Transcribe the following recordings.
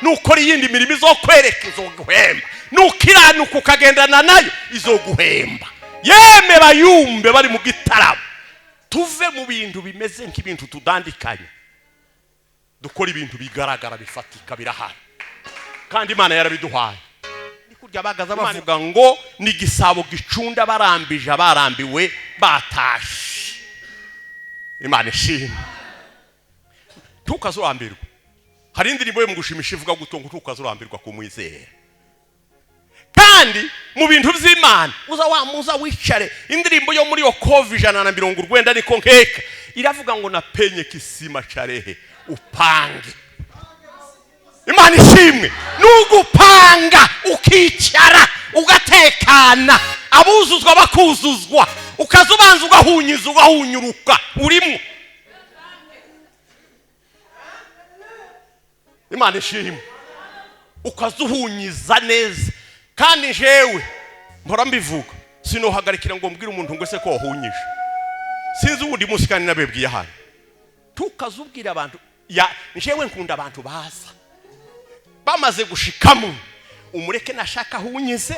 Nukora iyindi mirimo izokwereka, izoguhemba. Nukiranuka ukagendana nayo, izoguhemba. Yeme bayumbe bari mu gitaramo. Tuve mu bintu bimeze nk'ibintu tudandikanye, dukora ibintu bigaragara, bifatika, birahari, kandi Imana yarabiduhaye. Ni kurya bagaza bavuga ngo ni igisabo gicunda barambije, abarambiwe batashe. Imana ishimwe. Ntukazurambirwa. Hari indirimbo yo mu gushimisha ivuga guto ngo ntukazurambirwa kumwizera. Kandi mu bintu by'Imana uza wamuza wicare. Indirimbo yo muri Okovu 190, niko nkeka, iravuga ngo na penye kisima charehe upange. Imana ishimwe. Nugupanga ukicara ugatekana, abuzuzwa bakuzuzwa, ukaza ubanza ugahunyiza, ugahunyuruka urimo. Imana ishimwe. Ukaza uhunyiza neza. Kandi jewe mpora mbivuga, sinohagarikira ngo mbwire umuntu ngo ese ko wahunyije. Sinzi uwundi munsi kandi nabibwiye hano, tukazubwira abantu ya njyewe nkunda abantu baza bamaze gushikamo. Umureke nashaka ahunyize,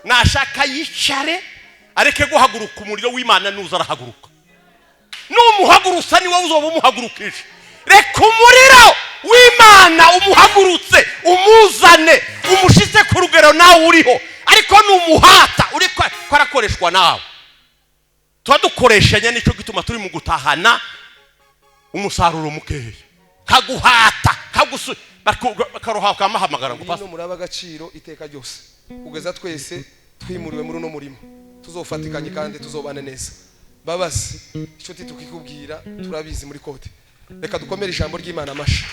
nashaka yicare, areke guhaguruka. Umuriro w'Imana nuza arahaguruka. Numuhagurutsa ni wowe uzoba umuhagurukije. Reka umuriro w'Imana umuhagurutse, umuzane, umushitse ku rugero nawe uriho. Ariko numuhata uri ko arakoreshwa nawe, tuba dukoreshanya. Nicyo gituma turi mu gutahana umusaruro mukeya. Kaguhata kagusu bakaroha kamahamagara ngo Hino muraba agaciro iteka ryose, kugeza twese twimuriwe muri uno murimo, tuzofatikanye kandi tuzobana neza. Babazi inshuti tukikubwira, turabizi muri kote. Reka dukomere ijambo ry'Imana amasha.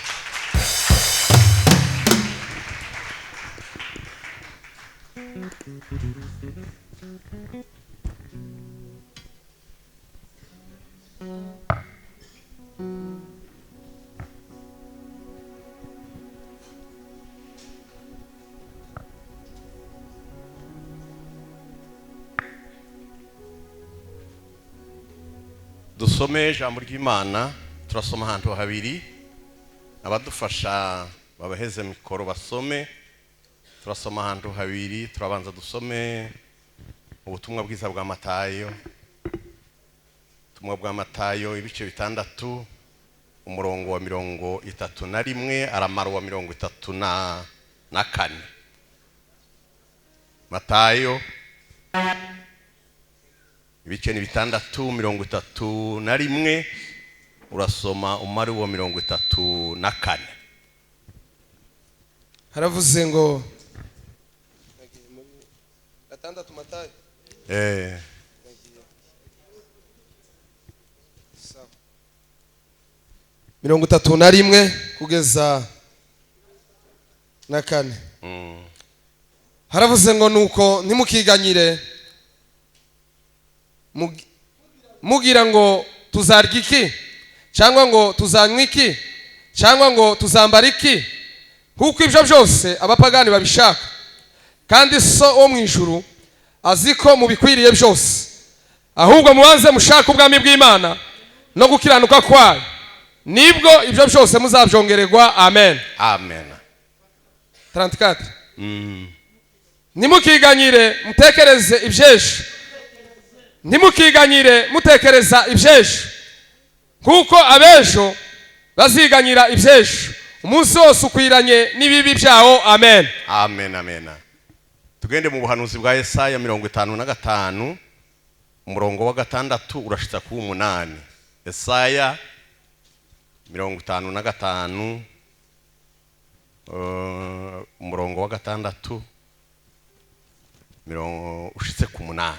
Dusome ijambo ry'Imana. Turasoma ahantu habiri, abadufasha babaheze mikoro basome. Turasoma ahantu habiri. Turabanza dusome ubutumwa bwiza bwa Matayo, ubutumwa bwa Matayo ibice 6, umurongo wa 31 aramara wa 34. Matayo ibice ni 6, 31, urasoma umare wa 34. Haravuze ngo 6 Matayo. 31 kugeza na 4. Haravuze ngo nuko ntimukiganyire mugira ngo tuzarya iki, cyangwa ngo tuzanywa iki, cyangwa ngo tuzambara iki, kuko ibyo byose abapagani babishaka, kandi So wo mu ijuru azi ko mubikwiriye byose. Ahubwo mubanze mushake ubwami bw'Imana no gukiranuka kwayo, nibwo ibyo byose muzabyongererwa. Amen. Amen. 34. Ntimukiganyire mutekereze iby'ejo, ntimukiganyire mutekereza iby'ejo, kuko abejo baziganyira iby'ejo. Umunsi wose ukwiranye n'ibibi byawo. Amen. Amen, amen. Tugende mu buhanuzi bwa Yesaya 55, umurongo wa 6 urashitsa ku 8. Yesaya 55, umurongo wa 6 ushitse ku 8.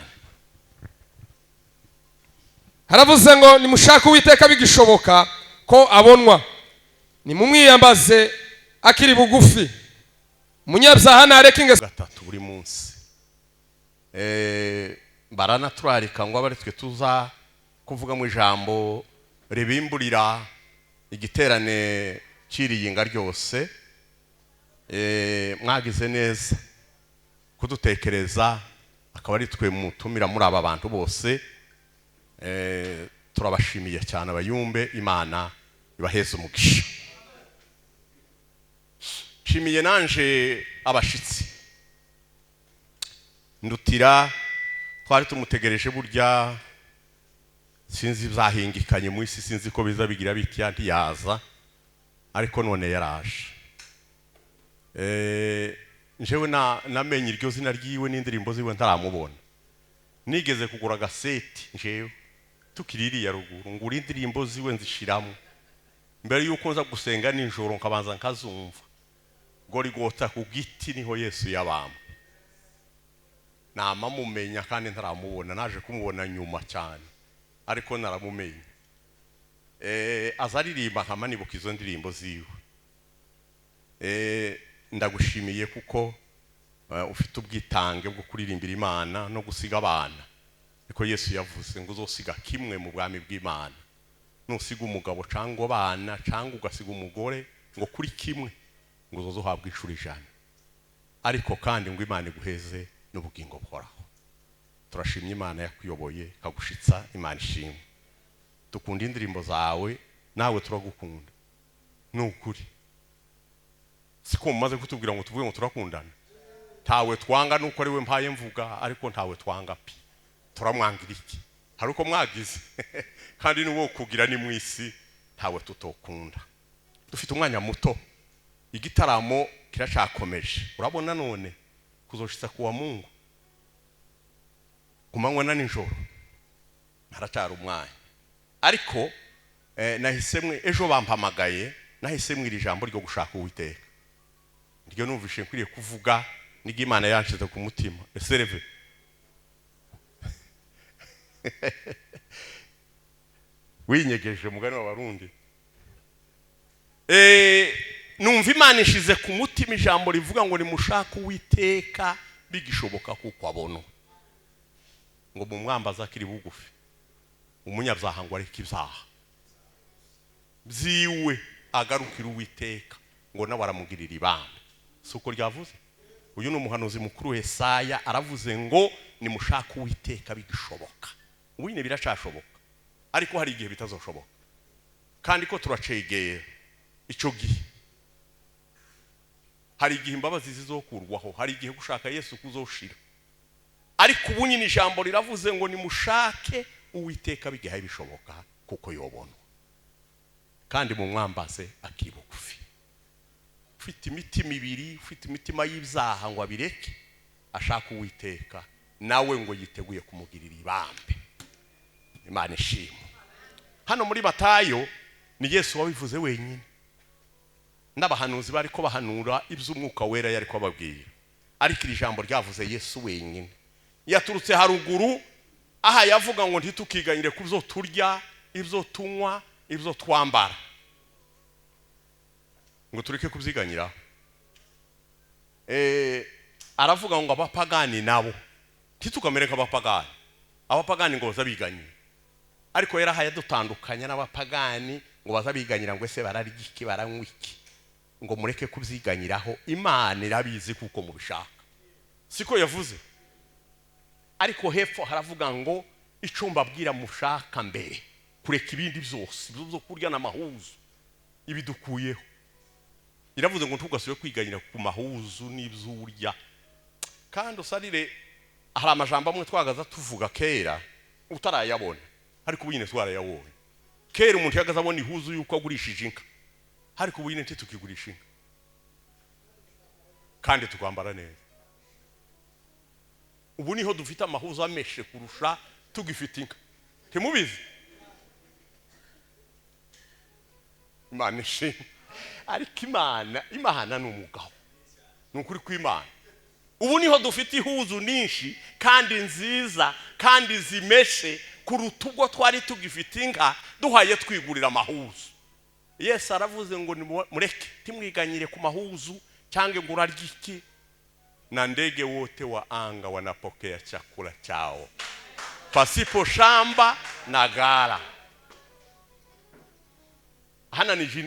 Haravuze ngo nimushake Uwiteka bigishoboka ko abonwa, nimumwiyambaze akiri bugufi. Umunyabyaha ntareke ingeso. 3 buri munsi. Baranaturarika ngo abe twe tuza kuvuga mu ijambo ribimburira igiterane cyiriyinga ryose. Mwagize neza kudutekereza, akaba ari twe mutumira muri aba bantu bose. Turabashimiye cyane abayumbe, Imana ibaheze umugisha. Nshimiye nanje abashitsi. Ndutira twari tumutegereje, burya sinzi byahingikanye mu isi, sinzi ko biza bigira bitya, ntiyaza, ariko none yaraje. Njewe na namenye iryo zina ryiwe n'indirimbo ziwe ntaramubona. Nigeze kugura agaseti njewe tukiri iriya ruguru, ngura indirimbo ziwe nzishiramo mbere yuko nza gusenga nijoro, nkabanza nkazumva. Gorigota ku giti niho Yesu yabamba, namamumenya kandi ntaramubona. Naje kumubona nyuma cyane, ariko naramumenye. Aza aririmba nkama nibuka izo ndirimbo ziwe. Ndagushimiye kuko ufite ubwitange bwo kuririmbira Imana no gusiga abana. Niko Yesu yavuze ngo uzosiga kimwe mu bwami bw'Imana, nusiga umugabo cyangwa abana cyangwa ugasiga umugore, ngo kuri kimwe ngo uzoze uhabwe inshuro 100, ariko kandi ngo Imana iguheze n'ubugingo buhoraho. Turashimye Imana yakuyoboye ikagushitsa. Imana ishimwe. Dukunda indirimbo zawe, nawe turagukunda, ni ukuri. Siko mumaze kutubwira ngo tuvuge ngo turakundana? Ntawe twanga, nuko ari we mpaye mvuga, ariko ntawe twanga pi. Turamwangira iki? Hari uko mwagize kandi ni wo kugira ni mu isi, ntawe tutokunda. Dufite umwanya muto, igitaramo kiracyakomeje. Urabona none kuzoshitsa kuwa Mungu ku manywa na nijoro haracyari umwanya, ariko nahisemwe ejo bampamagaye, nahisemwe iri jambo ryo gushaka Uwiteka, niryo numvishe nkwiriye kuvuga, niryo Imana yanshize ku mutima. Esereve winyegeje mugani w'Abarundi. Numva Imana ishize ku mutima ijambo rivuga ngo nimushake Uwiteka bigishoboka kuko abona, ngo mumwambaze akiri bugufi, umunyabyaha ngo areke ibyaha byiwe agarukire Uwiteka, ngo nawe aramugirira ibambe. Si uko ryavuze? Uyu ni umuhanuzi mukuru Yesaya, aravuze ngo nimushake Uwiteka bigishoboka. Ubu nyine biracashoboka, ariko hari igihe bitazoshoboka, kandi ko turacegera icyo gihe. Hari igihe imbabazi zizokurwaho, hari igihe gushaka Yesu kuzoshira, ariko ubu nyine ijambo riravuze ngo nimushake Uwiteka bigihe bishoboka kuko yobonwa, kandi mumwambaze akiri bugufi. Ufite imitima ibiri, ufite imitima y'ibyaha ngo abireke ashaka Uwiteka, nawe ngo yiteguye kumugirira ibambe. Imana ishimwe. Hano muri Matayo ni Yesu wabivuze wenyine, n'abahanuzi bari ko bahanura iby'Umwuka Wera yari ko babwira, ariko iri jambo ryavuze Yesu wenyine. Yaturutse haruguru aha yavuga ngo ntitukiganyire ku byo turya, ibyo tunywa, ibyo twambara, ngo tureke kubyiganyiraho. Aravuga ngo abapagani nabo ntitukamere nk'abapagani, abapagani ngo bazabiganyire, ariko yarahaye dutandukanya n'abapagani ngo bazabiganyira ngo ese bararya iki, baranywa iki, ngo mureke kubyiganyiraho, Imana irabizi kuko mubishaka. Siko yavuze? Ariko hepfo haravuga ngo icyo mbabwira mushaka mbere kureka ibindi byose, ibyo byo kurya n'amahuzu ibidukuyeho. Iravuze ngo ntugasubire kwiganyira ku mahuzu n'ibyo urya. Kandi usarire, hari amajambo amwe twagaza tuvuga kera utarayabona, ariko ubu nyine twarayabonye. Kera umuntu yagaza abona ihuzu yuko agurishije inka, ariko ubu nyine ntitukigurisha inka kandi tukambara neza. Ubu niho dufite amahuzu ameshe kurusha tugifite inka. Ntimubizi? Imana ishimwe. Ariko Imana ni umugabo, ni ukuri kw'Imana. Ubu niho dufite ihuzu nyinshi kandi nziza kandi zimeshe kuruta ubwo twari tugifite inka duhaye twigurira amahuzu. Yesu aravuze ngo mureke timwiganyire ku mahuzu cyangwa ngo urarye iki, na ndege wote wa anga wanapokea chakula chao pasipo shamba na ghala. Hananije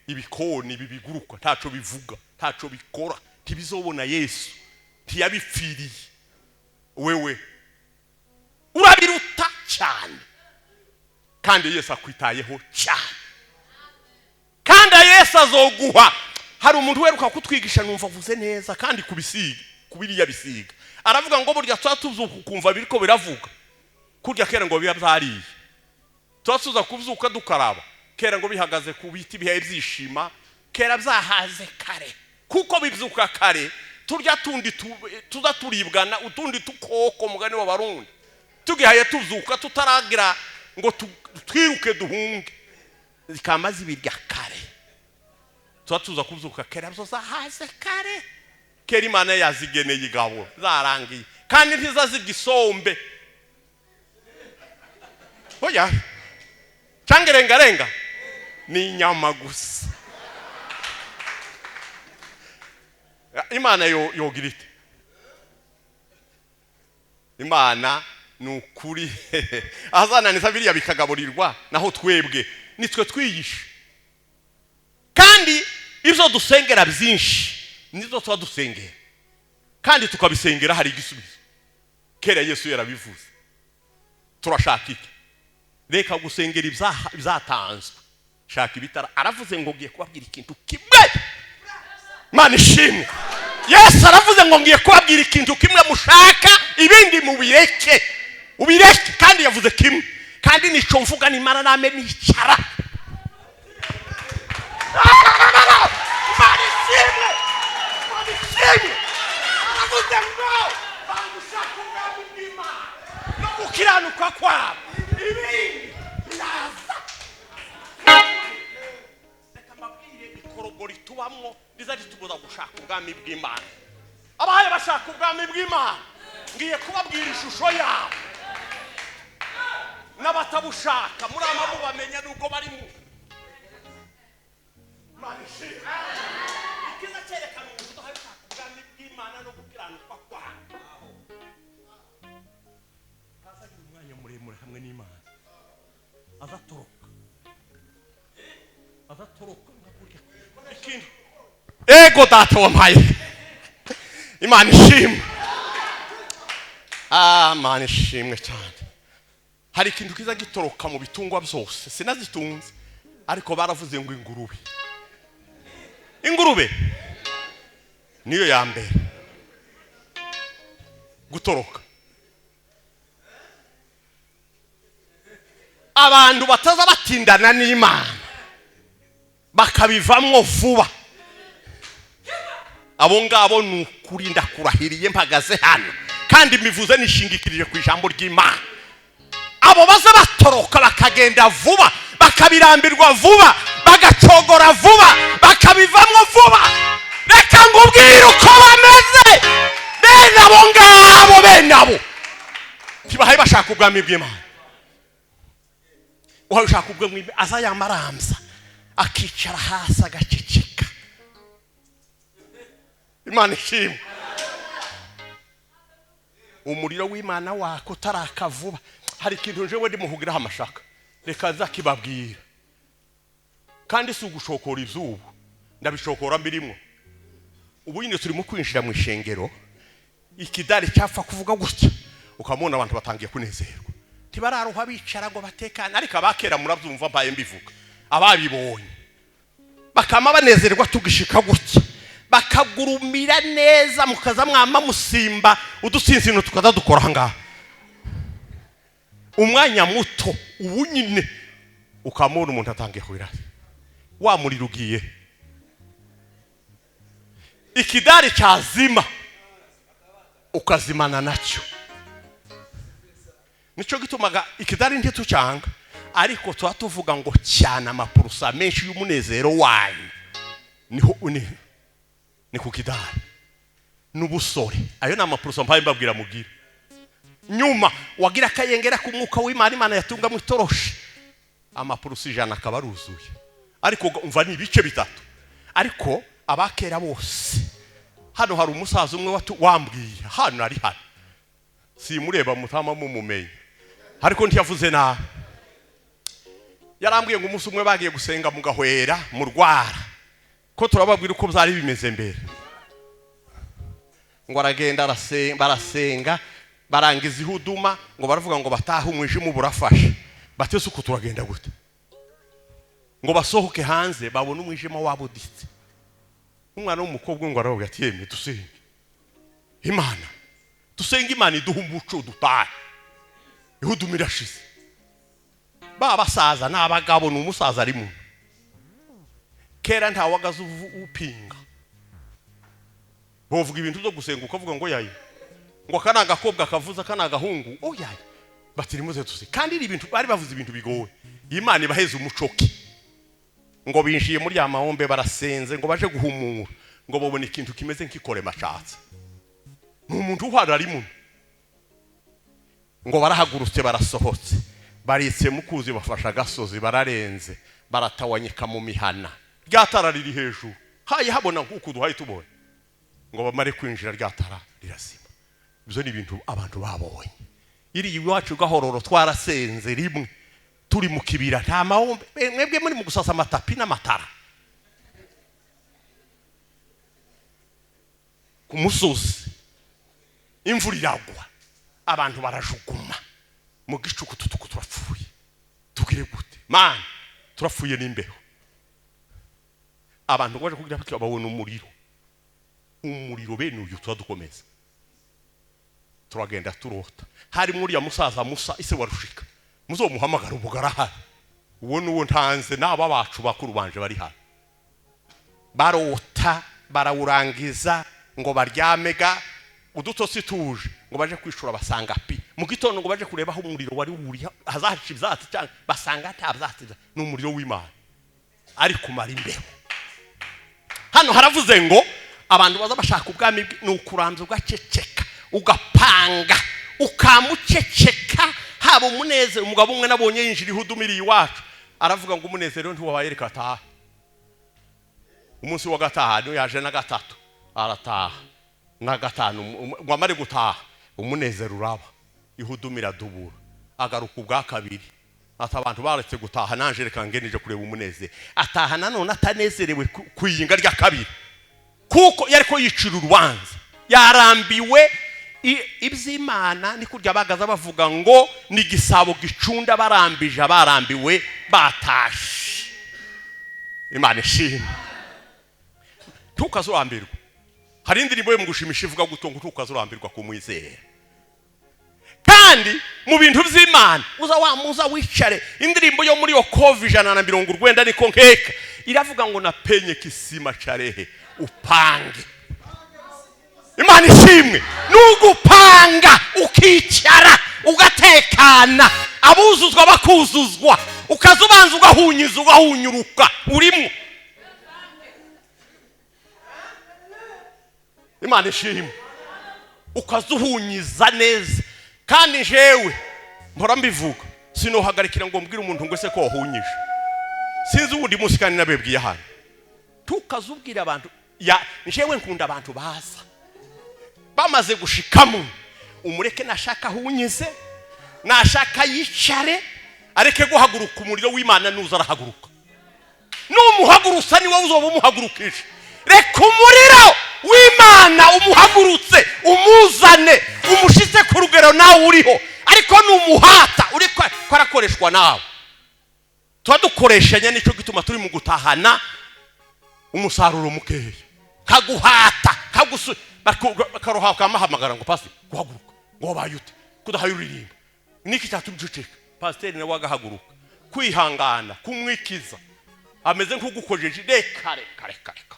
ibikoni bibiguruka, ntaco bivuga, ntaco bikora, ntibizobona Yesu, ntiyabipfiriye. Wewe urabiruta cyane, kandi Yesu akwitayeho cyane, kandi Yesu azoguha. Hari umuntu uheruka kutwigisha, numva avuze neza kandi kubisiga, kubiriya bisiga. Aravuga ngo burya tuba tuzuka ukumva biriko biravuga kurya. Kera ngo biba byariye, tuba tuza kubyuka dukaraba. Kera ngo bihagaze ku biti bihaye byishima, kera byahaze kare, kuko bibyuka kare. Turya tundi tuza turibwana utundi tukoko, mugani w'Abarundi, tugihaye tuzuka tutaragira ngo twiruke duhunge, zikama zibirya kare. Tuba tuza kubyuka kera zo zahaze kare. Kera Imana yazigeneye igaburo zarangiye, kandi ntizazirya isombe, oya, cyangwa irengarenga, ni inyama gusa. Imana yogira ite? Imana ni ukuri ahazananiza biriya bikagaburirwa, naho twebwe nitwe twiyishe. Kandi ibyo dusengera byinshi nizo tuba dusengera, kandi tukabisengera hari igisubizo. Kera Yesu yarabivuze. Turashaka iki? Reka gusengera ibyatanzwe, shaka ibitara. Aravuze ngo ngiye kubabwira ikintu kimwe. Imana ishimwe. Yesu aravuze ngo ngiye kubabwira ikintu kimwe mushaka, ibindi mubireke, ubireke. Kandi yavuze kimwe, kandi nico mvuga nimara name nicara. Imana ishimwe, Imana ishimwe. Aravuze ngo bangushaka ubwami bw'Imana no gukiranuka kwabo, ibindi biraza. Reka mbabwire, ikorogori tubamwo riza ritubuza gushaka ubwami bw'Imana. Abahaye bashaka ubwami bw'Imana, ngiye kubabwira ishusho yabo n'abatabushaka, murama mubamenya nuko barimo. Imana ishimwe. Ikiza cyerekana umuntu udahaye ushaka ubwami bw'Imana no gukiranuka kwabo, azagira umwanya muremure hamwe n'Imana, azatoroka, azatoroka nka kurya ikintu. Ego Data wampaye. Imana ishimwe. Ah, Imana ishimwe cyane. Hari ikintu kiza gitoroka mu bitungwa byose, sinazitunze, ariko baravuze ngo ingurube, ingurube niyo ya mbere gutoroka. Abantu bataza batindana n'Imana bakabivamwo vuba, abo ngabo ni ukuri ndakurahiriye, mpagaze hano kandi mbivuze nishingikirije ku ijambo ry'Imana. Abo baza batoroka bakagenda vuba, bakabirambirwa vuba, bagacogora vuba, bakabivamwo vuba, reka ngubwire uko bameze. Bene abo ngabo, bene abo ntibahaye bashaka ubwami bw'Imana. Uhaye ushaka ubwami bw'Imana aza yamaramza, akicara hasi agaceceka. Imana ishimwe. Umuriro w'Imana wako utaraka vuba. Hari ikintu njewe ndimuhugiraho amashaka, reka nzakibabwira. Kandi si ugushokora izuba, ndabishokora mbirimo. Ubu nyine turimo kwinjira mu ishengero, ikidari cyapfa kuvuga gutya ukamubona abantu batangiye kunezerwa, ntibararuha bicara ngo batekane. Ariko abakera murabyumva mbaye mbivuga, ababibonye bakama banezerwa tugishika gutya, bakagurumira neza, mukaza mwama musimba udusinzino tukaza dukora aha ngaha umwanya muto. Ubu nyine ukamubona umuntu atangiye kubira wa muriro ugiye, ikidari cyazima ukazimana nacyo. Nicyo gitumaga ikidari ntitucanga, ariko tuba tuvuga ngo cyane amapurusa menshi y'umunezero wanyu niho ni ku kidari n'ubusore. Ayo ni amapurusa mpaye mbabwira mugire. Nyuma wagira akayengera ku mwuka w'Imana, Imana yatunga mu itoroshi, amapurusa 100 akaba aruzuye. Ariko umva ni ibice bitatu. Ariko abakera bose, hano hari umusaza umwe wambwiye hano, ari hano simureba mutama mumumenye, ariko ntiyavuze nabi. Yarambwiye ngo umunsi umwe bagiye gusenga mu Gahwera mu Rwara, ko turababwira uko byari bimeze mbere. Ngo aragenda barasenga, barangiza ihuduma, ngo baravuga ngo batahe umwijima burafashe. Batese uko turagenda gute? Ngo basohoke hanze babone umwijima wabuditse. Umwana w'umukobwa ngo aravuga ati yemwe dusenge Imana, dusenge Imana iduha umuco dutahe. Ihudumu irashize. Ba basaza n'abagabo, ni umusaza arimo kera ntawagaze upinga. Bovuga ibintu byo gusenga ukavuga ngo yayi, ngo aka ni agakobwa kavuze, aka ni agahungu, oyaye. Bati nimuze dusenge. Kandi iri ibintu bari bavuze ibintu bigoye. Imana ibaheze umuco ki. Ngo binjiye muri ya mahombe barasenze ngo baje guhumura, ngo babone ikintu kimeze nk'ikorema casatse. Ni umuntu uhara ari muno. Ngo barahagurutse barasohotse, baritse mukuzi, bafasha agasozi bararenze, baratawanyika mu mihana. Rya tara riri hejuru haye habona nk'uku duhaye tubona. Ngo bamare kwinjira rya tara rirazima. Ibyo ni ibintu abantu babonye. Iri iwacu gahororo twarasenze rimwe turi mu kibira, nta mahombe. Mwebwe muri mu gusasa amatapi n'amatara ku musozi, imvura iragwa, abantu barajuguma mu gicuku, tutuku turapfuye, tugire gute man, turapfuye n'imbeho. Abantu baje kugira bati babona umuriro, umuriro bene uyu turadukomeza, turagenda turota. Hari muri ya musaza Musa ise warushika, muzomuhamagara ubugarahari, uwo nuwo ntanze n'aba bacu bakuru banje bari hano. Barota barawurangiza ngo baryamega udutotsi tuje, ngo baje kwishura basanga pi. Mu gitondo ngo baje kureba aho umuriro wari uri, hazahaca ibyatsi cyangwa basanga nta byatsi, ni umuriro w'Imana ari kumara imbeho. Hano haravuze ngo abantu baza bashaka ubwami ni ukuranza ugaceceka, ugapanga, ukamuceceka, haba umunezero. Umugabo umwe nabonye yinjira ihudumiriye iwacu, aravuga ngo umunezero ntiwabaye reka ataha. Umunsi wa gatanu yaje na gatatu arataha, na gatanu ngo amare gutaha umunezero uraba, ihudumira dubura, agaruka ubwa kabiri ati abantu baretse gutaha nanje reka ngenije kureba umunezero. Ataha nanone atanezerewe kwiyinga rya kabiri, kuko yariko yicira urubanza, yarambiwe iby'Imana. Ni kurya bagaza bavuga ngo ni igisabo gicunda, barambije abarambiwe batashe. Imana ishimwe. Ntukazurambirwa. Hari indirimbo yo mu gushimisha ivuga guto ngo ntukazurambirwa kumwizera. Kandi mu bintu by'Imana uza wamuza wicare. Indirimbo yo muri Yokovu 190 niko nkeka iravuga ngo napenye kisima charehe upange. Imana ishimwe. Nugupanga ukicara ugatekana, abuzuzwa bakuzuzwa, ukazubanza ugahunyiza ugahunyuruka urimo. Imana ishimwe. Ukazuhunyiza neza. Kandi jewe mpora mbivuga, sinohagarikira ngo mbwire umuntu ngo ese ko wahunyije. Sinzi uwundi munsi kandi nabebwiye hano. Tukazubwira abantu ya jewe nkunda abantu baza bamaze gushikamo, umureke nashaka ahunyize, nashaka yicare, areke guhaguruka. Umuriro w'Imana nuza arahaguruka, numuhagurusa ni wowe uzoba umuhagurukije. Reka umuriro w'Imana umuhagurutse, umuzane, umushitse ku rugero nawe uriho. Ariko numuhata uri ko arakoreshwa nawe, tuba dukoreshanya. Nicyo gituma turi mu gutahana umusaruro mukeya. Kaguhata, kagusu, bakaroha kamahamagara ngo pasi guhaguruka, ngo wabaye ute kudahaye uririmba, niki cyatumye uceceka? Pasiteri nawe agahaguruka, kwihangana kumwikiza, ameze nk'ugukojeje. Reka reka reka reka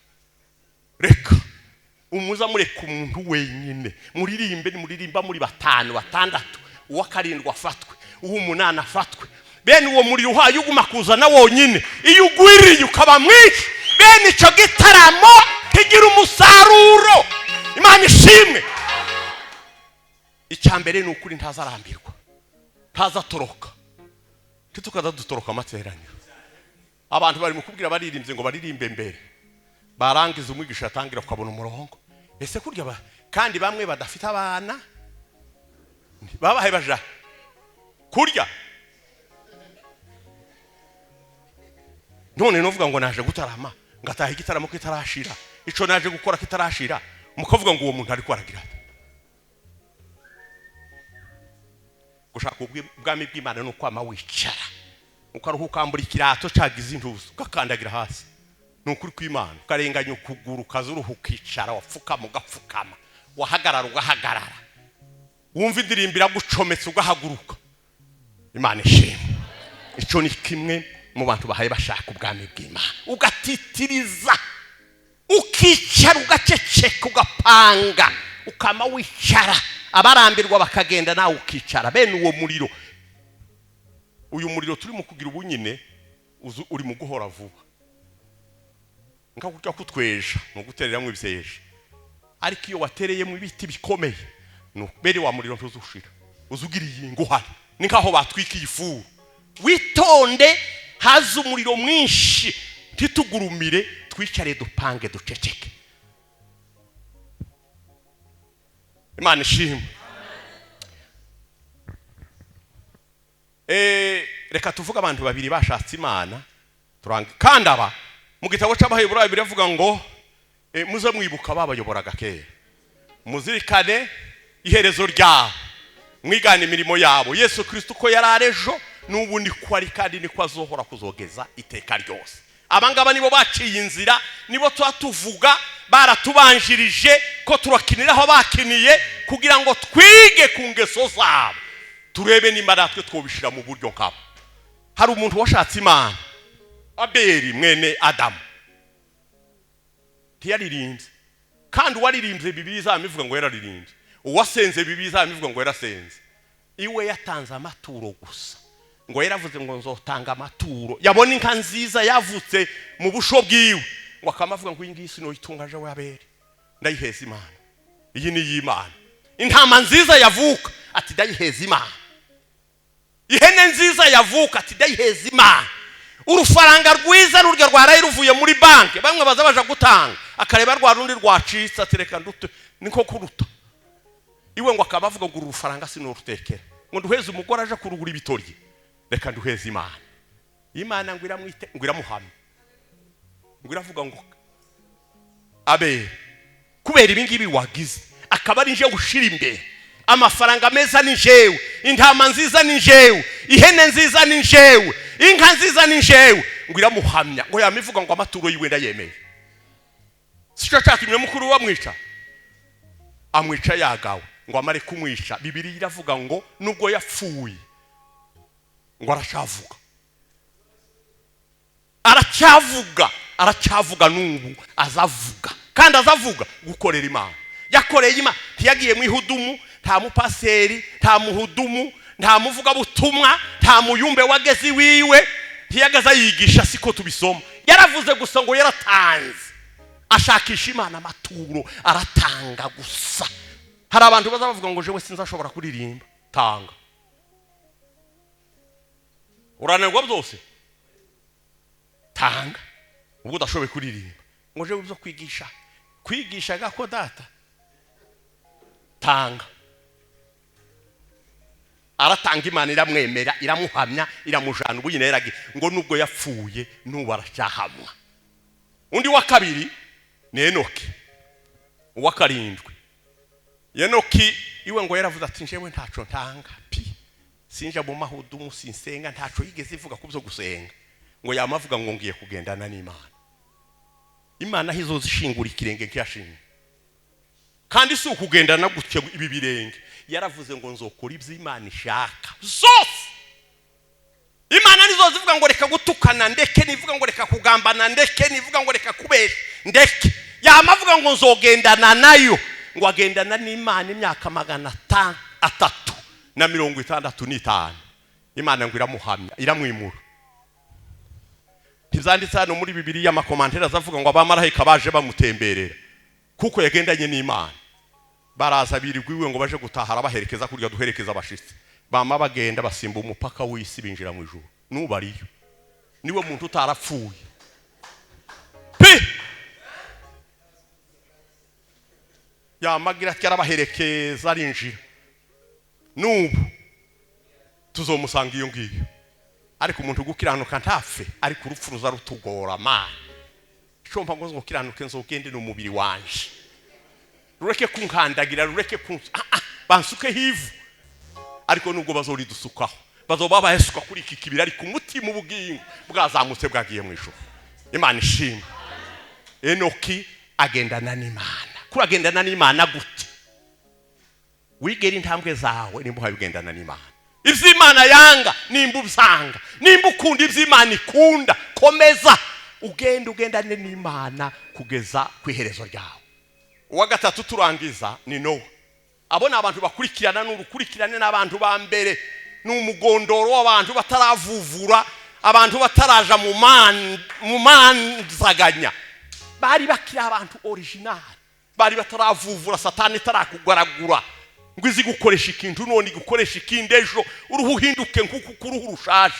reka umuza mureka umuntu wenyine, muririmbe, nimuririmba muri batanu batandatu, uwa karindwi afatwe, uw'umunani afatwe. Bene uwo muriro uhaye uguma kuzana wonyine, iyo ugwiriye ukaba mwinshi, bene ico gitaramo kigira umusaruro. Imana ishimwe. Icya mbere ni ukuri ntazarambirwa, ntazatoroka. Ntitukaza dutoroka amateraniro. Abantu bari mu kubwira baririmbye ngo baririmbe mbere, barangiza umwigisha atangira ukabona umurongo. Ese kurya kandi bamwe badafite abana babahe baja kurya. None novuga ngo naje gutarama ngataha igitaramo kitarashira, ico naje gukora kitarashira, mukavuga ngo uwo muntu ariko aragira. Gushaka ubwami bw'Imana no kwama wicara, ukaruhuka ambura ikirato cagize intuzo ugakandagira hasi. Ni ukuri kw'Imana, ukarenganya ukuguru, ukazuruha, ukicara, wapfukama ugapfukama, wahagarara ugahagarara, wumva indirimbo iragucometse ugahaguruka. Imana ishimwe. Icyo ni kimwe mu bantu bahaye bashaka ubwami bw'Imana. Ugatitiriza, ukicara, ugaceceka, ugapanga, ukama wicara, abarambirwa bakagenda, nawe ukicara. Bene uwo muriro, uyu muriro turimo kugira ubu nyine, uri mu guhora vuba, nka kurya kutweja ni ugutereramo ibyeje. Ariko iyo watereyemo ibiti bikomeye, ni bene wa muriro ntuzushira, uzugira iyi nguhari, ni nkaho batwikiye ifuru. Witonde, haza umuriro mwinshi, ntitugurumire, twicare, dupange, duceceke. Imana ishimwe. Reka tuvuge abantu babiri bashatse Imana turange. Kandi aba mu gitabo cy'Abaheburayo biravuga ngo muze mwibuka babayoboraga kera, muzirikane iherezo ryabo, mwigane imirimo yabo. Yesu Kristo uko yari ari ejo, n'ubu niko ari, kandi niko azohora kuzogeza iteka ryose. Abangaba nibo baciye inzira, nibo tuba tuvuga baratubanjirije, ko turakinira aho bakiniye kugira ngo twige ku ngeso zabo, turebe nimba natwe twobishira mu buryo nkabo. Hari umuntu washatse Imana, Abeli mwene Adamu, ntiyaririmbye, kandi uwaririmbye Bibiliya izamivuga ngo yararirimbye, uwasenze Bibiliya izamivuga ngo yarasenze. Iwe yatanze amaturo gusa, ngo yaravuze ngo nzotanga amaturo. Yabona inka nziza yavutse mu busho bwiwe, ngo akaba avuga ngo iyi ngiyi sinoyitunga je we Abeli, ndayiheza Imana, iyi ni iy'Imana. Intama nziza yavuka, ati ndayiheza Imana. Ihene nziza yavuka, ati ndayiheza Imana. Urufaranga rwiza rurya rwaraye ruvuye muri banki, bamwe baza baja gutanga, akareba rwa rundi rwacitse, ati reka ndute, niko kuruta iwe. Ngo akaba avuga ngo uru rufaranga sinorutekera ngo nduheze umugore aje kurugura ibitoryi, reka nduheze Imana. Imana ngo iramwite, ngo iramuhamye, ngo iravuga ngo Abe, kubera ibi ngibi wagize, akaba ari nje gushira imbere, amafaranga meza ni jewe, intama nziza ni jewe, ihene nziza ni jewe, inka nziza ni jewe. Ngo iramuhamya, ngo yamivuga ngo amaturo yiwe ndayemeye. Sico cyatumye mukuru wamwica, amwica yagawe. Ngo amare kumwica, Bibiliya iravuga ngo nubwo yapfuye ngo aracyavuga, aracyavuga, aracyavuga n'ubu azavuga, kandi azavuga gukorera Imana. Yakoreye Imana, ntiyagiye mu ihudumu, nta mupaseri, nta muhudumu, nta muvugabutumwa, nta muyumbe wageze iwiwe, ntiyagaze ayigisha, siko tubisoma. Yaravuze gusa ngo yaratanze, ashakisha Imana amaturo, aratanga gusa. Hari abantu baza bavuga ngo jewe sinzashobora kuririmba. Tanga, urananirwa byose, tanga. Ubwo udashoboye kuririmba, ngo jewe ibyo kwigisha, kwigisha gako data, tanga. Aratanga, Imana iramwemera, iramuhamya, iramujana. Ubu nyine yaragiye, ngo nubwo yapfuye n'ubu aracyahamwa. Undi wa kabiri ni Enoki, uwa karindwi. Enoki iwe ngo yaravuze ati njyewe ntaco ntanga pi, sinja mu mahudumu, sinsenga, ntaco yigeze ivuga ku byo gusenga. Ngo yamavuga ngo ngiye kugendana n'Imana, Imana aho izozishingura ikirenge nkiyashinga. Kandi si ukugendana gutya ibi birenge, yaravuze ngo nzokora ibyo Imana ishaka zose. Imana nizo zivuga ngo reka gutukana ndeke, nivuga ngo reka kugambana ndeke, nivuga ngo reka kubesha ndeke. Yamavuga ngo nzogendana nayo. Ngo agendana n'Imana imyaka 365. Imana ngo iramuhamya, iramwimura. Ntibyanditse hano muri Bibiliya, amakomantera azavuga ngo abamarayika baje bamutemberera kuko yagendanye n'Imana. Baraza birirwa iwe, ngo baje gutaha arabaherekeza kurya duherekeza abashitsi. Bama bagenda basimba umupaka w'isi, binjira mu ijuru. N'ubu ariyo, niwe muntu utarapfuye pi. Yamagira ati arabaherekeza arinjira, n'ubu tuzomusanga iyo ngiyo. Ariko umuntu gukiranuka ntapfe, ariko urupfu ruza rutugora. Mana, icyo mpa ngo ngukiranuke, nzogende n'umubiri wanje, rureke kunkandagira, rureke bansukeho ivu. Ariko nubwo bazoridusukaho, bazoba bahesuka kuri iki kibiri, ariko umutima, ubugingo bwazamutse, bwagiye mu ijuru. Imana ishimwe. Enoki agendana n'Imana. Kuragendana n'Imana gute? Wigera intambwe zawe nimba uhabigendana n'Imana. Iby'Imana yanga nimba ubyanga, nimba ukunda iby'Imana ikunda, komeza ugende ugendane n'Imana kugeza ku iherezo ryawe. Uwa gatatu turangiza ni Nowa. Abo ni abantu bakurikirana, n'urukurikirane n'abantu ba mbere, ni umugondoro w'abantu bataravuvura, abantu bataraja mu manzaganya, bari bakiri abantu original, bari bataravuvura, Satani itarakugaragura ngo izi gukoresha ikintu none igukoresha ikindi ejo, uruhu uhinduke nk'uku kuruhu rushaje.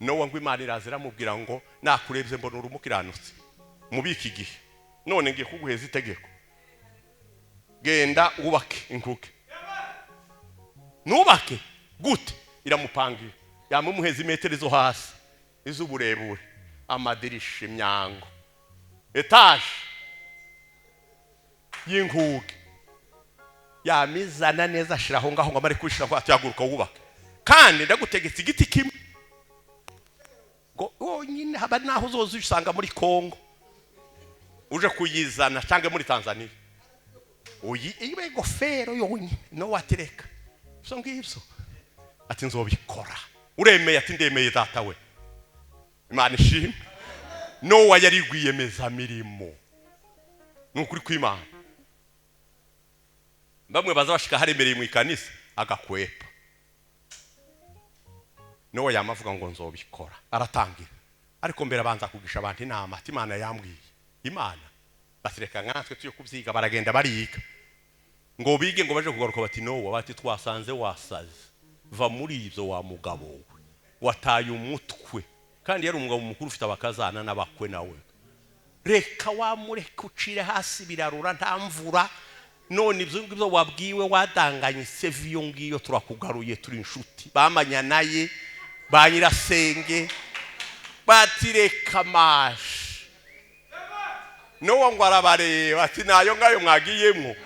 Nowa ngo Imana iraza iramubwira ngo nakurebye mbona uri umukiranutsi muri iki gihe, none ngiye kuguheza itegeko, genda wubake inkuge. Nubake gute? Iramupangira, yamumuheza imetero zo hasi, iz'uburebure, amadirisha, imyango, etaje y'inkuge, yamizana neza ashira aho ngaho ngo amare kubishira ngo atihaguruka wubake, kandi ndagutegetse igiti kimwe ngo wonyine haba naho uzoza usanga muri Kongo uje kuyizana cyangwa muri Tanzania, uyi ibe gofero yonyine no watereka ibyo ngibyo. Ati nzobikora. Uremeye? Ati ndemeye data we. Imana ishimwe. Nowa yari rwiyemezamirimo, ni ukuri kw'Imana. Bamwe baza bashika haremereye mu ikanisa agakwepa. Nowa yamavuga ngo nzobikora, aratangira, ariko mbere abanza kugisha abantu inama, ati Imana yambwiye. Imana batireka nkatwe tuyo kubyiga. Baragenda bariga ngo bige, ngo baje kugaruka bati Nowa, bati twasanze wasaze, va muri ibyo wa mugabo we, wataye umutwe. Kandi yari umugabo mukuru ufite abakazana n'abakwe nawe. Reka wamureka ucire hasi, birarura nta mvura, none ibyo ngibyo wabwiwe wadanganye sevi iyo ngiyo, turakugaruye turi inshuti. Bamanya naye ba nyirasenge batireka mashi. Nowa ngo arabareba ati nayo ngayo mwagiyemo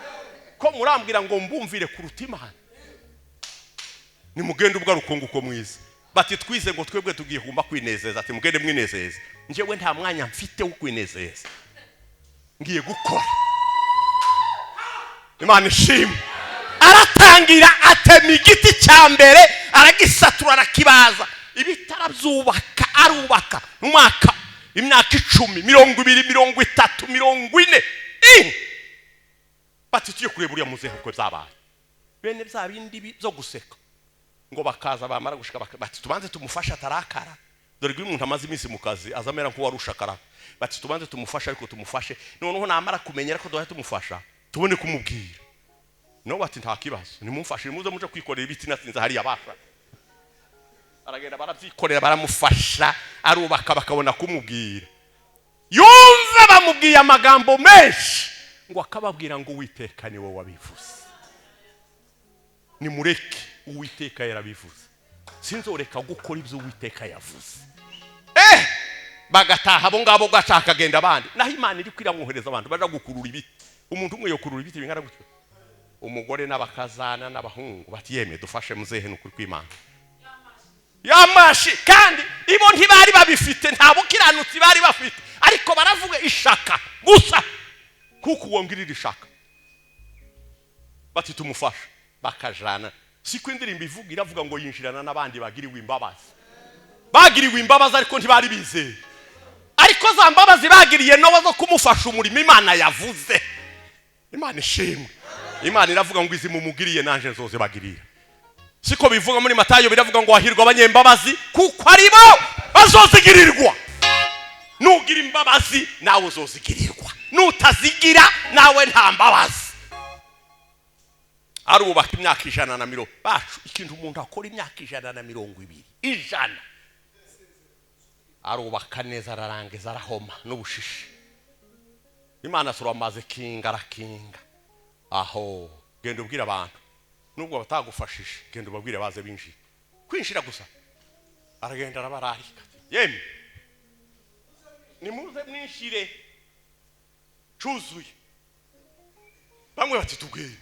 ko murambwira ngo mbumvire kuruta Imana, nimugende ubwo rukunguko mwiza. Bati twize ngo twebwe tugiye kumba kwinezeza. Ati mugende mwinezeze, njyewe nta mwanya mfite wo kwinezeza, ngiye gukora. Imana ishimwe. Aratangira atema igiti cya mbere, aragisatura, arakibaza, ibitara byubaka, arubaka umwaka, imyaka 10, 20, 30, 40. Bati tuye kureba uriya muzehe uko byabaye. Bene bya bindi byo guseka ngo bakaza, bamara gushika bati tubanze tumufashe atarakara, dore ko umuntu amaze iminsi mu kazi azamera nk'uwarushakara. Bati tubanze tumufashe, ariko tumufashe noneho namara kumenyera ko duhita tumufasha tubone kumubwira. No bati nta kibazo, nimumfashe, nimuze muje kwikorera ibiti natsinze hariya basha. Aragenda barabyikorera, baramufasha, arubaka, bakabona kumubwira. Yumva bamubwiye amagambo menshi, ngo akababwira ngo Uwiteka niwe wabivuze, nimureke, Uwiteka yarabivuze, sinzoreka gukora ibyo Uwiteka yavuze. Bagataha abo ngabo, gashaka akagenda abandi. Naho Imana iri kwiramwohereza abantu baja gukurura ibiti. Umuntu umwe yokurura ibiti bingana gutyo? Umugore n'abakazana n'abahungu bati yeme dufashe muzehe, ni ukuri kw'Imana yamashi. Kandi ibo ntibari babifite, nta bukiranutsi bari bafite, ariko baravuga ishaka gusa, kuko uwo ngirira ishaka. Bati tumufashe, bakajana. Siko indirimbo ivuga, iravuga ngo yinjirana n'abandi bagiriwe imbabazi. Bagiriwe imbabazi ariko ntibari bizeye, ariko za mbabazi bagiriye Nowa zo kumufasha umurimo Imana yavuze. Imana ishimwe. Imana iravuga ngo izi mumugiriye nanje nzozibagirira. Siko bivuga muri Matayo, biravuga ngo hahirwa abanyembabazi kuko ari bo bazozigirirwa. Nugira imbabazi nawe uzozigirirwa, nutazigira nawe nta mbabazi. Arubaka imyaka 120 bacu, ikintu umuntu akora imyaka 120, 100, arubaka neza, ararangiza, arahoma n'ubushishi. Imana turamaze kinga, arakinga aho. Genda ubwira abantu nubwo batagufashije, genda ubabwire baze binjira, kwinjira gusa. Aragenda arabararika, yemwe nimuze mwinshire, cuzuye. Bamwe bati tugende,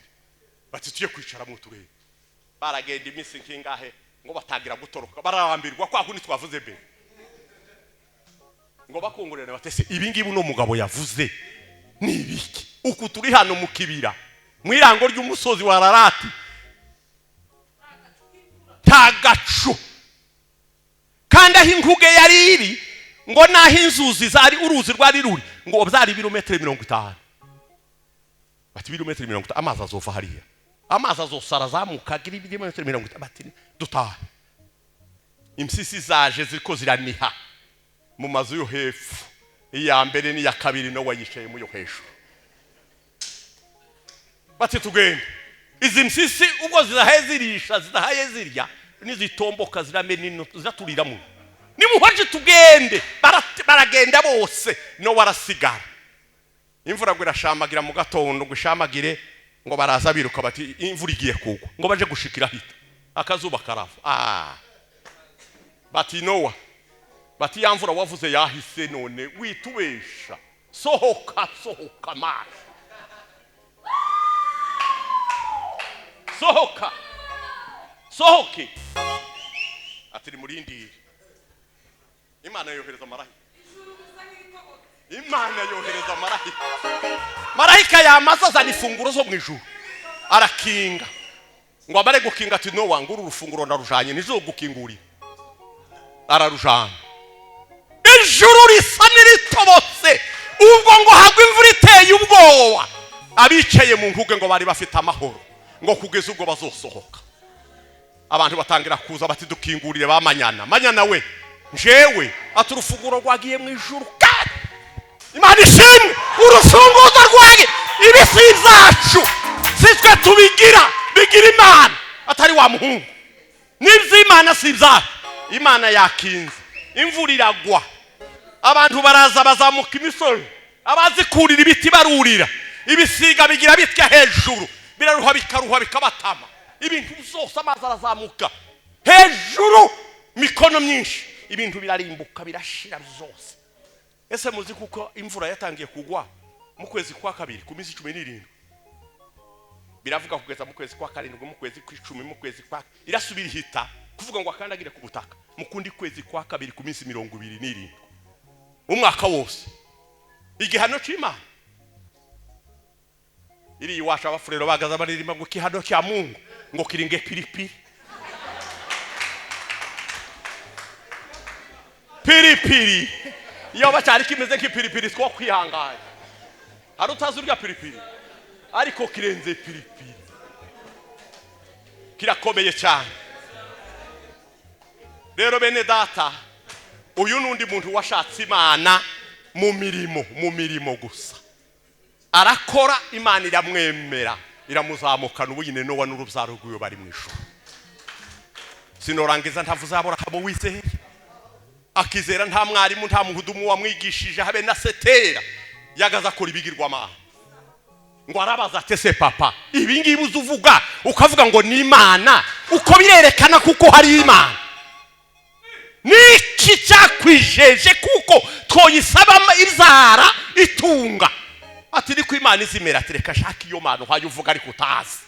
bati tuye kwicara mu turere. Baragenda iminsi nkingahe ngo batangira gutoroka, bararambirwa kwa kundi twavuze mbere. Ngo bakongorerane batese, ibi ngibi uno mugabo yavuze ni ibiki? Uku turi hano mu kibira, mu irango ry'umusozi wa Ararati, nta gacu, kandi aho inkuge yari iri ngo n'aho inzuzi zari, uruzi rwari ruri, ngo byari ibirometero 50. Bati ibirometero 50, amazi azova hariya, amazi azosara azamuka agira ibirometero 50. Bati dutahe. Impyisi zaje ziriko ziraniha mu mazu yo hepfo, iya mbere n'iya kabiri, Nowa yicaye mu yo hejuru. Bati tugende, izi mpyisi ubwo zidahaye zirisha, zidahaye zirya, nizitomboka ziramena ino, ziraturiramo. Nimuhoje tugende. Baragenda bose, Nowa arasigara. Imvura ngo irashamagira mu gatondo, ngo ishamagire, ngo baraza biruka, bati imvura igiye kugwa. Ngo baje gushikira hita akazuba karava. Bati Nowa, bati ya mvura wavuze yahise, none witubesha, sohoka, sohoka mazi, sohoka, sohoke. Ati nimurindire. Imana yohereza marayika, Imana yohereza marayika, marayika yamaze azana ifunguro zo mu ijuru, arakinga. Ngo amare gukinga, ati Nowa, nguru urufunguro ndarujanye, nizo gukingurira. Ararujana. Ijuru risa n'iritobotse ubwo, ngo hagwe imvura iteye ubwoba. Abicaye mu nkuge ngo bari bafite amahoro, ngo kugeza ubwo bazosohoka. Abantu batangira kuza, bati dukingurire. Bamanyana manyana we njewe, ati urufunguro rwagiye mu ijuru kandi Imana ishimwe, urufunguzo rwagiye. Ibi si ibyacu, si twe tubigira, bigira Imana, atari wa muhungu n'iby'Imana si ibyacu. Imana yakinze, imvura iragwa, abantu baraza bazamuka imisozi, abazikurira ibiti barurira, ibisiga bigira bitya hejuru, biraruha, bikaruha, bikabatama, ibintu byose. Amazi arazamuka hejuru mikono myinshi, ibintu birarimbuka, birashira byose. Ese muzi kuko imvura yatangiye kugwa mu kwezi kwa kabiri ku minsi 17, biravuga kugeza mu kwezi kwa karindwi, mu kwezi kw'icumi, mu kwezi kwa irasubira ihita kuvuga ngo akandagire ku butaka mu kundi kwezi kwa kabiri ku minsi 27, umwaka wose. Igihano cy'Imana iri iwacu, abafurero bagaza baririmba ngo igihano cya Mungu ngo kiringe piripiri piripiri. Iyo bacyari kimeze nk'ipiripiri two kwihangana, hari utazi urya piripiri, ariko kirenze piripiri, kirakomeye cyane. Rero bene data, uyu n'undi muntu washatse Imana mu mirimo, mu mirimo gusa, arakora, Imana iramwemera, iramuzamukana. Ubu nyine Nowa n'urubyaro rw'iwe bari mu ijuru. Sinorangiza ntavuze Aburahamu wizeye, akizera nta mwarimu, nta muhudumu wamwigishije, habe na setera. Yagaza akora ibigirwamana. Ngo arabaza ati se papa, ibi ngibi uza uvuga, ukavuga ngo ni Imana, uko birerekana kuko hari Imana, niki cyakwijeje kuko twoyisaba izara itunga? Ati niko Imana izimera. Ati reka shaka iyo mana uhaye uvuga ariko utazi.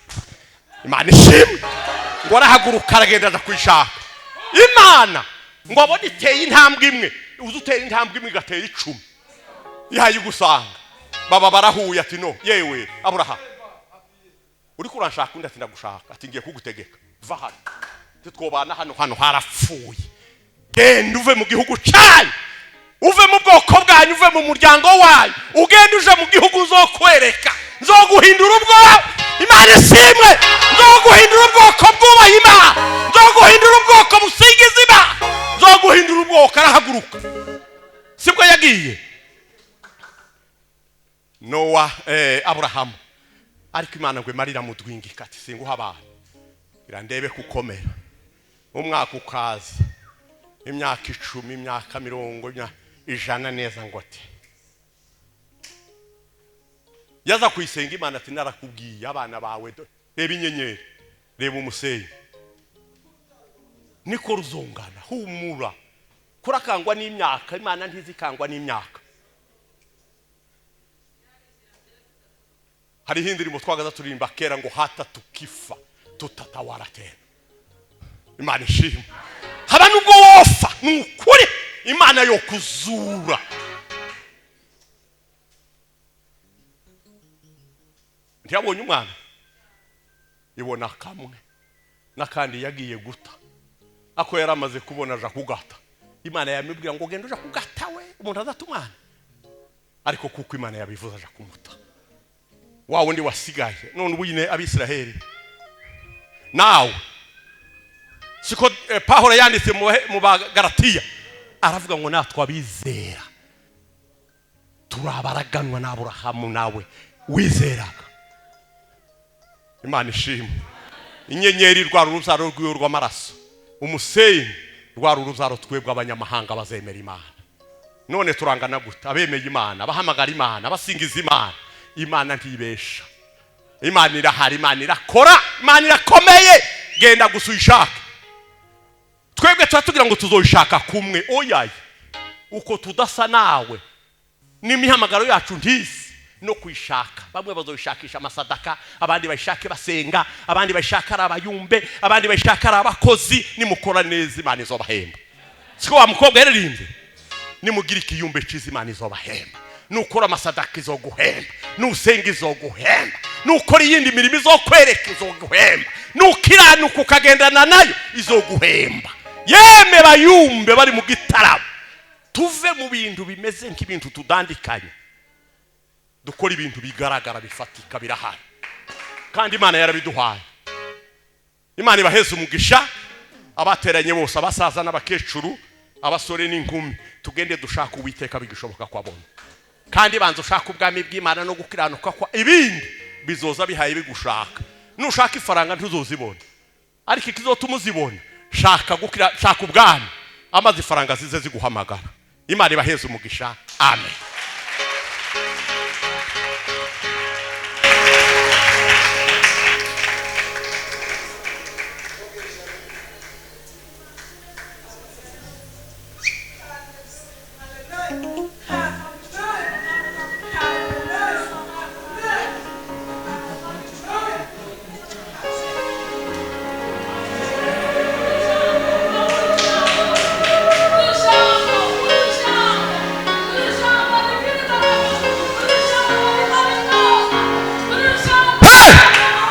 Imana ishimwe. Ngo arahaguruka, aragenda, aja kuyishaka Imana. Ngo abone iteye intambwe imwe, uza utera intambwe imwe igatera 10, ihaye igusanga. Baba barahuye. Ati no yewe Aburahamu, uriko uranshaka? Undi ati ndagushaka. Ati ngiye kugutegeka, va hano, twobana hano, hano harapfuye. Genda uve mu gihugu cyanyu, uve mu bwoko bwanyu, uve mu muryango wanyu, ugende uje mu gihugu nzokwereka, nzoguhindura ubwoko. Imana ishimwe. Nzoguhindura ubwoko bwubaha Imana, nzoguhindura ubwoko busingiza Imana, nzoguhindura ubwoko. Arahaguruka, sibwo yagiye Nowa, Aburahamu. Ariko Imana ngo imarira mudwingika, ati singuha abantu, irandebe kukomera. Umwaka ukaza, imyaka 10, imyaka 50, 100 neza, ngo ati yaza kuyisenga Imana, ati narakubwiye, abana bawe, reba inyenyeri, reba umusenyi, niko ruzongana, humura. Kurakangwa n'imyaka, Imana ntizikangwa n'imyaka. Hariho indirimbo twagaza turirimba kera ngo hata tukifa tutatawara tena. Imana ishimwe. Haba nubwo wofa, ni ukuri Imana yo kuzura. Ntiyabonye umwana, ibona kamwe n'akandi yagiye guta. Ako yari amaze kubona aja kugata. Imana yamubwira ngo genda uja kugata, we umuntu azata umwana, ariko kuko Imana yabivuze aja kumuta wa wundi wasigaye. None ubu nyine Abisiraheli nawe siko Pawulo yanditse mu Bagaratiya, aravuga ngo natwe abizera turabaraganwa n'Aburahamu nawe wizeraga. Imana ishimwe. Inyenyeri rwari urubyaro rw'iwe rw'amaraso, umusenyi rwari urubyaro twebwe abanyamahanga bazemera Imana. None turangana gute? Abemeye Imana, abahamagara Imana, abasingiza Imana. Imana ntibesha, Imana irahari, Imana irakora, Imana irakomeye. Genda gusa uyishake. Twebwe tuba tugira ngo tuzoyishaka kumwe, oyaye, uko tudasa nawe n'imihamagaro yacu ntisi no kuyishaka. Bamwe bazoyishakisha amasadaka, abandi bayishake basenga, abandi bayishaka ari abayumbe, abandi bayishaka ari abakozi. Nimukora neza Imana izobahemba. Siko wa mukobwa yaririmbye? Nimugira ikiyumbe cyiza Imana izobahemba, nukora amasadaka izoguhemba, nusenga izoguhemba, nukora iyindi mirimo izokwereka izoguhemba, nukiranuka ukagendana nayo izoguhemba. Yeme bayumbe bari mu gitaramo, tuve mu bintu bimeze nk'ibintu tudandikanye, dukora ibintu bigaragara bifatika birahari, kandi Imana yarabiduhaye. Imana ibaheze umugisha abateranye bose, abasaza n'abakecuru, abasore n'inkumi. Tugende dushaka Uwiteka bigishoboka ko abona, kandi banza ushaka ubwami bw'Imana no gukiranuka kwa, ibindi bizoza bihaye bigushaka. Nushaka ifaranga ntuzozibona, ariko ikizotuma uzibona, shaka gukira, shaka ubwami, amaze ifaranga zize ziguhamagara. Imana ibaheze umugisha. Amen.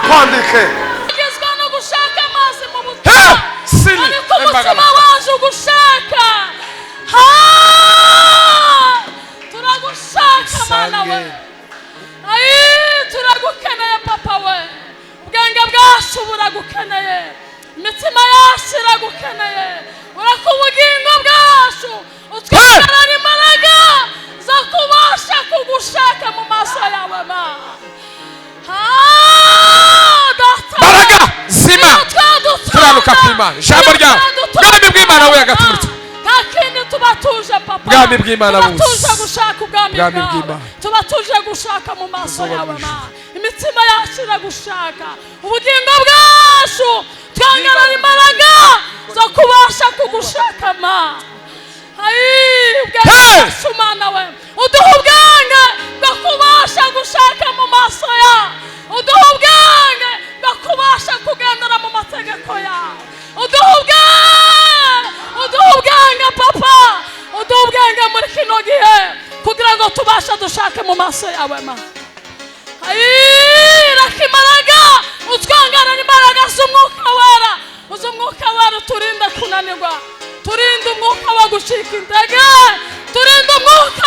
Kwandike. Ugezwa no gushaka amazi mu butayu, Sili ariko umutima embagala. waje ugushaka. Turagushaka Mana we. Sange. Ayi, turagukeneye papa we. Ubwenge bwacu buragukeneye, imitima yacu iragukeneye. Uraka ubugingo bwacu, utwongerera imbaraga zo kubasha kugushaka mu maso yawe ma. Data. Mbaraga zima. Kiranuka kw'Imana. Ijambo ryawe. Bwami bw'Imana we hagati muri twe. Nta kindi tuba tuje papa. Bwami bw'Imana tuba buze. tuje gushaka ubwami Bwami bwawe. bw'Imana. Tuba tuje gushaka mu maso Tuzoba yawe mu ma. Imitima yacu iragushaka, ubugingo bwacu twongerera imbaraga zo kubasha kugushaka ma. Ayi, ubwenge Hey! bwacu Mana we, uduha ubwenge bwo kubasha gushaka mu maso yawe, uduha ubwenge bwo kubasha kugendera mu mategeko yawe, uduha ubwenge, uduha ubwenge papa, uduha ubwenge muri kino gihe kugira ngo tubashe dushake mu maso yawe ma. Ayi, reka imbaraga utwongerera imbaraga z'umwuka wera, uz'umwuka wera uturinde kunanirwa, turinde umwuka wo gucika intege, turinde umwuka